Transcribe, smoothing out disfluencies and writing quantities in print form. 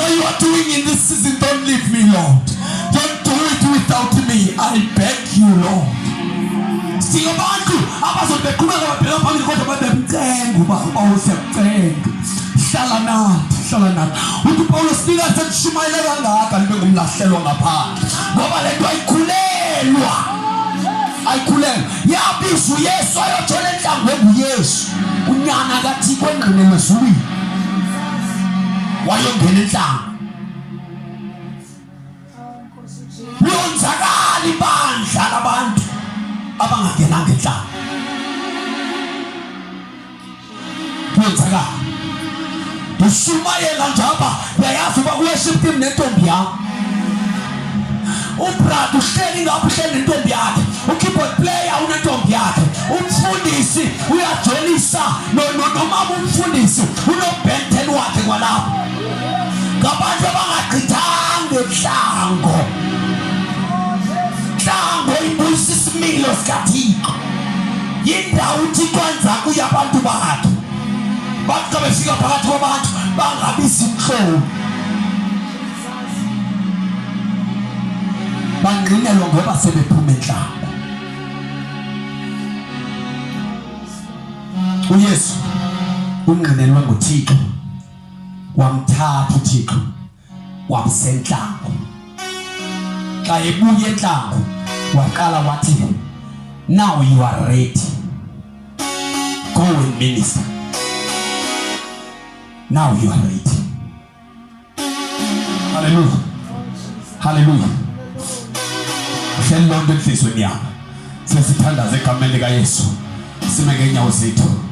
Whatever you are doing in this season, don't leave me, Lord. Don't do it without me. I beg you, Lord. Singabantu abazothi beqhubeka babheka phambili kodwa babe mcenga uba uPawulos siyakucenga. Hlala nathi, hlala nathi. Uthi uPawulos nika sekushumayele kangaka libe ngumlahlelwa ngaphandle. Ngoba le nto ayikhulelwa. Ayikhulelwa. Yabiza uYesu ayothola enhlangu enguYesu. Unyana kaThixo engqinelwe ezulwini. Wayongena enhlangu. Liyonzakala ibandla labantu abangangenanga enhlangu. Kuyenzakala. Ndishumayela nje apha, ndiyayazi uba ku-worship team nentombi yam. Ubrad uhleli ngapha uhleli nentombi yakhe, ukeyboard player unentombi yakhe, umfundisi uyajolisa nomama umfundisi unobenten wakhe kwalapho. Ngabantu abangagqithanga entlango. Ntlango ibuyisa isimilo sikaThixo. Yindawo uThixo anza kuyo abantu bakhe. Bathi xa befika phakathi kwabantu bangabi zintloni. Bangqinelwa ngoba sebephuma entlango. UYesu ungqinelwe nguThixo wamthatha uThixo wamsentlango xa ebuya entlango waqala wathi now you are ready go and minister now you are ready haleluya haleluya hleli lonto enhlizweni yami sesithandaza egameni likaYesu sime ngeenyawo zethu.